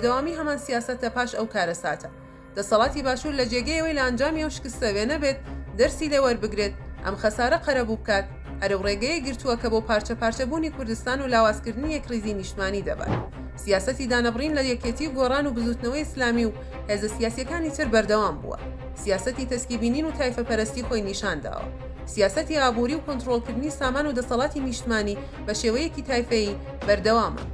بەردەوامی هەمان سیاسەتە پاش ئەو کارەساتە. دەسەڵاتی باشوور لە جێگەی ئەوەی لە ئەنجامی ئەو شکستە وێنە بێت، دەرسی لێ وەربگرێت، ئەم خەسارە قەرەبوو بکات، هەر ئەو ڕێگەیەی گرتووە کە بۆ پارچە پارچە بوونی کوردستان و لاوازکردنی یەکڕیزی نیشتمانی دەبات. سیاسەتی دانەبڕین لە یەکێتی و گۆڕان و بزووتنەوەی ئیسلامی و هێزە سیاسیەکانی تر بەردەوام بووە. سیاسەتی تەسکی بینین و تایفە پەرستی خۆی نیشان داوە. سیاسەتی ئابووری و کۆنتڕۆڵکردنی سامان و دەسەڵاتی نیشتمانی بە شێوەیەکی تایفەیی بەردەوامە.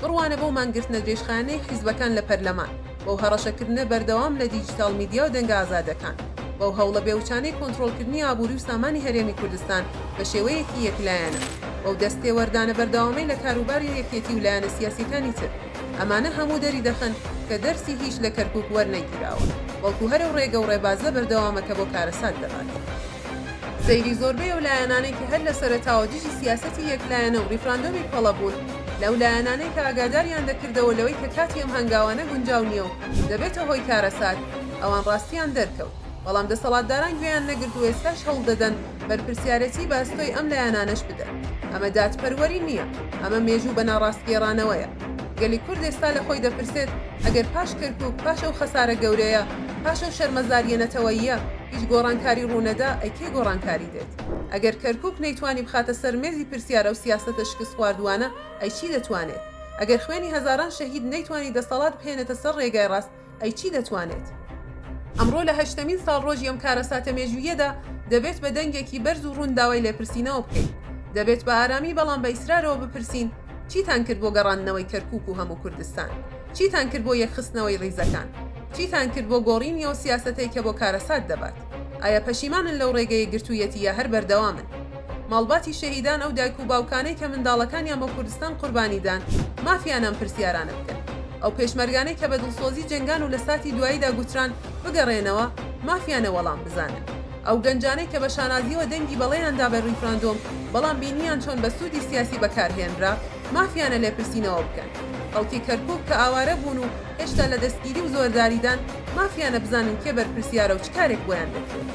بڕوانە بەو مانگرتنە درێژخایەنەی حیزبەکان لە پەرلەمان. بەو هەڕەشەکردنە بەردەوام لە دیجیتاڵ میدیا و دەنگە ئازادەکان، بەو هەوڵە بێوچانەی کۆنترۆڵکردنی ئابووری و سامانی هەرێمی کوردستان بە شێوەیەکی یەکلایەنە، بەو دەست تێوەردانە بەردەوامەی لە کاروباری یەکێتی و لایەنە سیاسیەکانی تر، ئەمانە هەموو دەریدەخەن کە دەرسی هیچ لە کەرکوک وەرنەگیراوە، بەڵکو هەر ئەو ڕێگە و ڕێبازە بەردەوامە کە بۆ کارەسات دەبات. سەیری زۆربەی ئەو لایەنانەی کە هەر لە سەرەتاوە دژی سیاسەتی یەکلایەنە و ڕیفراندۆمی پەڵە بوون، لەو لایەنانەی کە ئاگاداریان دەکردەوە لەوەی کە کاتی ئەم هەنگاوانە گونجاو نییە و دەبێتە هۆی کارەسات، ئەوان ڕاستیان دەرکەوت. بەڵام دەسەڵاتداران گوێیان نەگرت و ئێستاش هەوڵ دەدەن بەرپرسیارێتی بە ئەستۆی ئەم لایەنانەش بدەن. ئەمە دادپەروەری نییە، ئەمە مێژوو بە ناڕاست گێڕانەوەیە. گەلی کورد ئێستا لە خۆی دەپرسێت ئەگەر پاش کەرکوک، پاش ئەو خەسارە گەورەیە، پاش ئەو شەرمەزارییە نەتەوەییە، هیچ گۆڕانکاری ڕوونەدا، ئەی کەی گۆڕانکاری دێت؟ ئەگەر کەرکوک نەیتوانی بخاتە سەر مێزی پرسیار ئەو سیاسەتە شکستخواردووانە، ئەی چی دەتوانێت؟ ئەگەر خوێنی هەزاران شەهید نەیتوانی دەسەڵات بهێنێتە سەر ڕێگای ڕاست، ئەی چی دەتوانێت؟ ئەمڕۆ لە هەشتەمین ساڵڕۆژی ئەم کارەساتە مێژووییەدا، دەبێت بە دەنگێکی بەرز و ڕوون داوای لێپرسینەوە بکەین. دەبێت بە ئارامی بەڵام بە ئیسرارەوە بپرسین، چیتان کرد بۆ گەڕاندنەوەی کەرکوک و هەموو کوردستان؟ چیتان کرد بۆ یەکخستنەوەی ڕیزەکان؟ چیتان کرد بۆ گۆڕینی ئەو سیاسەتەی کە بۆ کارەسات دەبات؟ ئایا پەشیمانن لەو ڕێگەیەی گرتوویەتی یا هەر بەردەوامن؟ ماڵباتی شەهیدان ئەو دایک و باوکانەی کە منداڵەکانیان بۆ کوردستان قوربانی دان، مافیانە ئەم پرسیارانە بکەن. ئەو پێشمەرگانەی کە بە دڵسۆزی جەنگان و لە ساتی دواییدا گوتران بگەڕێنەوە، مافیانە وەڵام بزانن. ئەو گەنجانەی کە بە شانازییەوە دەنگی بەڵێیان دا بە ڕیفراندۆم، بەڵام بینیان چۆن بە سوودی سیاسی بەکارهێنرا، مافیانە لێپرسینەوە بکەن. خەڵکی کەرکوک کە ئاوارە بوون و هێشتا لە دەستگیری و زۆرداریدان، مافیانە بزانن کێ بەرپرسیارە و چ کارێک بۆیان دەکرێت.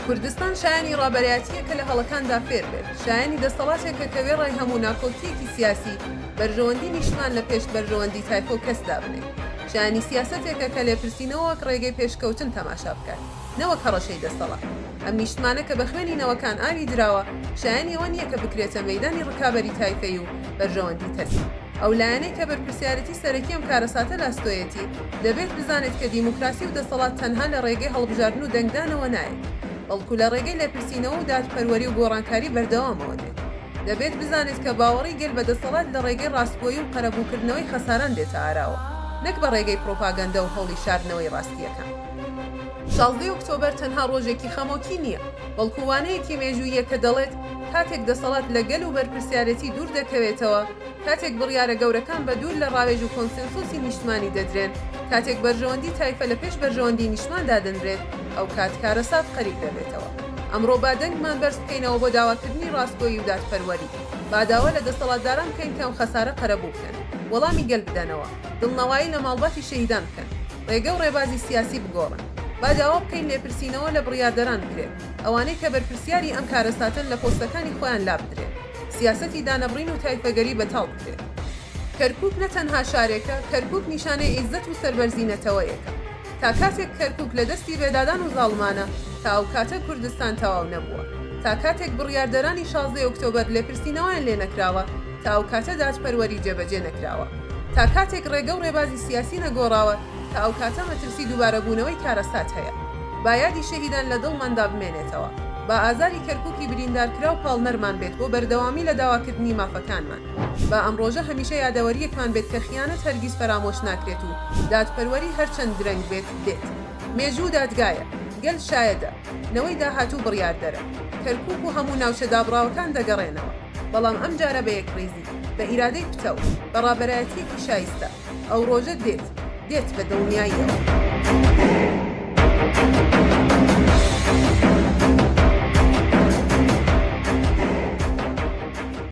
کوردستان شایەنی ڕابەرایەتییەکە لە هەڵەکاندا فێر بێت، شایەنی دەسەڵاتێکە کە وێڕای هەموو ناکۆکییەکی سیاسی، بەرژەوەندی نیشتمان لە پێش بەرژەوەندی تایفە و کەس دابنێت. شایەنی سیاسەتێکە کە لێپرسینەوە وەک ڕێگەی پێشکەوتن تەماشا بکات، نەوەک هەڕەشەی دەسەڵات. ئەم نیشتمانە کە بە خوێنی نەوەکان ئاوی دراوە، شایەنی ئەوە نییە کە بکرێتە مەیدانی ڕکابەری تایفەیی و بەرژەوەندی تەسک. ئەو لایەنەی کە بەرپرسیارێتی سەرەکی ئەم کارەساتە لە ئەستۆیەتی، دەبێت بزانێت کە دیموکراسی و دەسەڵات تەنها لە ڕێگەی هەڵبژاردن و دەنگدانەوە نایەت، بەڵکو لە ڕێگەی لێپرسینەوە و دادپەروەری و گۆڕانکاری بەردەوامەوە دێت. دەبێت بزانێت کە باوەڕی گەل بە دەسەڵات لە ڕێگەی ڕاستگۆیی و قەرەبووکردنەوەی خەساران دێتە ئاراوە، نەک بە ڕێگەی پرۆپاگەندە و هەوڵی شاردنەوەی ڕاستییەکان. شازدەی ئۆکتۆبەر تەنها ڕۆژێکی خەمۆکی نییە، بەڵکو وانەیەکی مێژووییە کە دەڵێت کاتێک دەسەڵات لە گەل و بەرپرسیارێتی دوور دەکەوێتەوە، کاتێک بڕیارە گەورەکان بە دوور لە ڕاوێژ و کۆنسێنسۆسی نیشتمانی دەدرێن، کاتێک بەرژەوەندی تایفە لە پێش بەرژەوەندی نیشتمان دادەنرێت، ئەوکات کارەسات قەریب دەبێتەوە. ئەمڕۆ با دەنگمان بەرز بکەینەوە بۆ داواکردنی ڕاستگۆیی و دادپەروەری. با داوا لە دەسەڵاتداران بکەین کە ئەم خەسارە قەرەبوو بکەن. وەڵامی گەل بدەنەوە. دڵنەوایی لە ماڵباتی شەهیدان بکەن. ڕێگە و ڕێبازی سیاسی بگۆڕن. با داوا بکەین لێپرسینەوە لە بڕیاردەران بکرێت. ئەوانەی کە بەرپرسیاری ئەم کارەساتەن لە پۆستەکانی خۆیان لابدرێن. سیاسەتی دانەبڕین و تایفەگەری بەتاڵ بکرێت. کەرکوک نە تەنها شارێکە، کەرکوک نیشانەی عیزەت و سەربەرزی نەتەوەیەکە. تا کاتێک کەرکوک لە دەستی بێدادان و زاڵمانە، تا ئەو کاتە کوردستان تەواو نەبووە. تا کاتێک بڕیاردەرانی شازدەی ئۆکتۆبەر لێپرسینەوەیان لێ نەکراوە، تا ئەو کاتە دادپەروەری جێبەجێ نەکراوە. تا کاتێک ڕێگە و ڕێبازی سیاسی نەگۆڕاوە، تا ئەو کاتە مەترسی دووبارەبوونەوەی کارەسات هەیە. با یادی شەهیدان لە دڵماندا بمێنێتەوە. با ئازاری کەرکوکی بریندارکراو پاڵنەرمان بێت بۆ بەردەوامی لە داواکردنی مافەکانمان. با ئەم ڕۆژە هەمیشە یادەوەرییەکمان بێت کە خیانەت هەرگیز فەرامۆش ناکرێت و دادپەروەری هەرچەند درەنگ بێت، دێت. مێژوو دادگایە. گەل شایەدە. نەوەی داهاتوو بڕیاردەرە. کەرکوک و هەموو ناوچە دابڕاوەکان دەگەڕێنەوە. بەڵام ئەمجارە بە یەکڕیزی، بە ئیرادەی پتەو، بە ڕابەرایەتییەکی شایستە. ئەو ڕۆژە دێت. دێت بە دڵنیاییەوە.